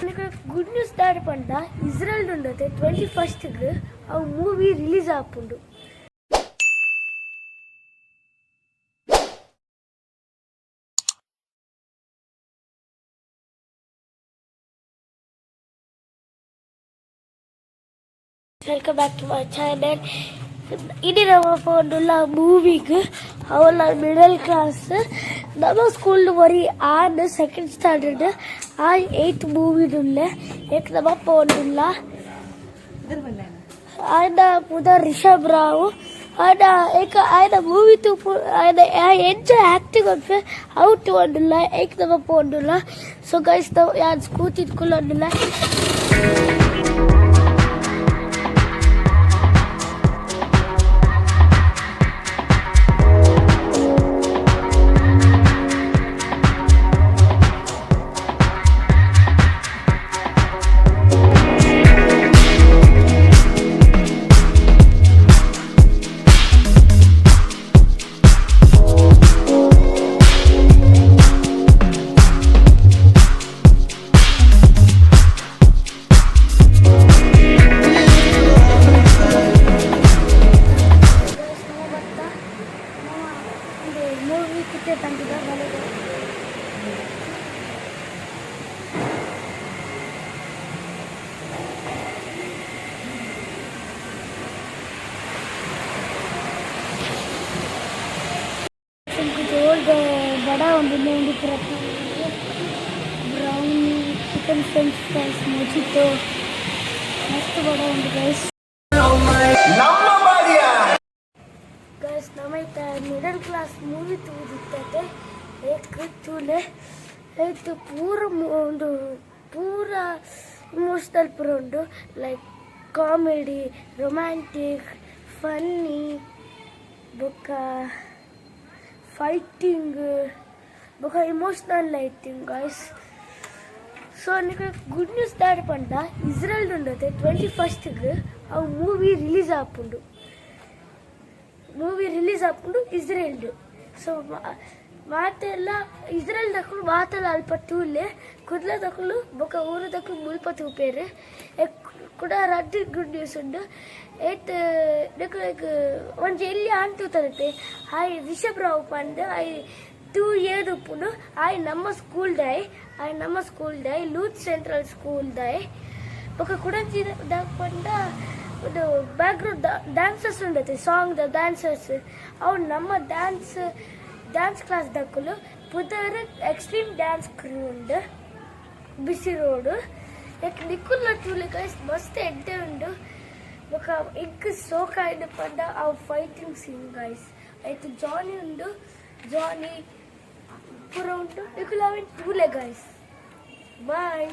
Good news ದಾದ ಪಂಡ, Israel ಉಂಡತೆ 21ಗ್ ಅವು ಮೂವಿ ರಿಲೀಸ್ ಆಪುಂಡು. Welcome back to my channel. ಇಡೀ ನಮ್ಮ ಪೋಂಡುಲ್ಲ ಮೂವಿಗ್. ಅವಲ್ಲ ಮಿಡಲ್ ಕ್ಲಾಸ್. ನಮ್ಮ ಸ್ಕೂಲ್ ಒರಿ ಆನ್ ಸೆಕೆಂಡ್ ಸ್ಟ್ಯಾಂಡರ್ಡ್, ಆ ಏಯ್ತ್ ಮೂವಿಡುಲ್ಲೆ. ಏಕ್ ನಮ್ಮ ಪೋಂಡುಲ್ಲ. ఆయన ಪುದರ್ ರಿಷಬ್ ರಾವ್. ఆయన ಏಕ ఆయన ಮೂವಿ ತೂಪು, ఆయన ಎಂಜಾಯ್ ಆಕ್ಟಿಂಗ್ ಅನ್ಪೆ ಅವು ತೂವೊಂದುಲ್ಲ. ಏಕ್ ನಮ್ಮ ಪೋಂಡುಲ್ಲ. ಸೊ ಗೈಸ್, ಯಾನ್ ಸ್ಕೂಟಿ ಕುಲ್ಲೊಂದುಲ್ಲ. ಮೂವಿ ಟಿಕೆಟ್ ತಂದಿದ್ದ ಮನೆಗೆ. ಜೋಲ್ದ ಬಡ ಒಂದು ಒಂದು ಪ್ರತಿ brownie, chicken French fries, mojito, ಮಸ್ತ್ ಬಡ ಉಂಡು ಗೈಸ್. ಗೈಸ್, ನಮೈತ ಮಿಡಲ್ ಕ್ಲಾಸ್ ಮೂವಿ ತೂದಿತ್ತತೆ. ಏಕ್ ತೂಲೆ, ಐಟ್ ಪೂರ ಉಂಡು, ಪೂರ ಇಮೋಷನಲ್ ಪೂರ ಉಂಡು, ಲೈಕ್ ಕಾಮಿಡಿ, ರೊಮ್ಯಾಂಟಿಕ್, ಫನ್ನಿ, ಬೊಕ್ಕ ಫೈಟಿಂಗ್, ಬೊಕ್ಕ ಇಮೋಷನಲ್ ಲೈಟಿಂಗ್ ಗೈಸ್. ಸೊ ನಿಕ ಗುಡ್ ನ್ಯೂಸ್ ದಾದ ಪಂಡ, ಇಸ್ರೇಲ್ ಉಂಡತೆ 21ಗ್ ಅವು ಮೂವಿ ರಿಲೀಸ್ ಆಪುಂಡು. ಮೂವಿ ರಿಲೀಸ್ ಆಪುಂಡು ಇಸ್ರೇಲ್ಡ್. ಸೊ ಮಾತೆಲ್ಲ ಇಸ್ರೇಲ್ ದಕುಲು ಮಾತೆಲ್ಲ ಅಲ್ಪ ತೂಲೆ. ಕುಡ್ಲ ದಕುಲು ಬೊಕ ಊರು ದಕುಲು ಮುಲ್ಪ ತೂಪೆರ್. ಕುಡ ರಡ್ಡ್ ಗುಡ್ ನ್ಯೂಸ್ ಉಂಡು. ಏತ್ ನಿಕುಲೆಗ್ ಒಂಜಿ ಎಲ್ಲಿ ಆನ್ ತೂತರತೆ, ಆಯ್ ರಿಷಬ್ ರಾವ್ ಪಂದ್ ಆಯ್ 2 ಇಯರ್ ಉಪ್ಪುಂಡು. ಆಯ್ ನಮ್ಮ ಸ್ಕೂಲ್ ದಾಯ್. ಆಯ್ ನಮ್ಮ ಸ್ಕೂಲ್ ದಾಯ್, ಲೂತ್ ಸೆಂಟ್ರಲ್ ಸ್ಕೂಲ್ ದಾಯ್. ಬೊಕ ಕುಡಂಚಿ ಪಂಡ, ಒಂದು ಬ್ಯಾಕ್ಗ್ರೌಂಡ್ ಡ್ಯಾನ್ಸರ್ಸ್ ಉಂಡತೆ, ಸಾಂಗ್ ದ ಡ್ಯಾನ್ಸರ್ಸ್, ಅವು ನಮ್ಮ ಡ್ಯಾನ್ಸ್ ಡ್ಯಾನ್ಸ್ ಕ್ಲಾಸ್ ದಕುಲು. ಪುದರ್ ಎಕ್ಸ್ಟ್ರೀಮ್ ಡ್ಯಾನ್ಸ್ ಕ್ರೂ ಉಂಡು, ಬಿಸಿ ರೋಡ್. ಯಾಕೆ ನಿಕುಲ್ಲ ತೂಲೆ ಗೈಸ್, ಮಸ್ತ್ ಎಡ್ಡೆ ಉಂಡು. ಬೊಕ ಎಂಕ್ ಸೋಕಾಯ್ದ ಪಂಡ ಅವು ಫೈಟಿಂಗ್ ಸೀನ್ ಗೈಸ್. ಐತ ಜಾನಿ ಉಂಡು, ಜಾನಿ ಪೂರ ಉಂಡು. ನಿಕುಲು ಅವೆನ್ ತೂಲೆ ಗೈಸ್. ಬಾಯ್.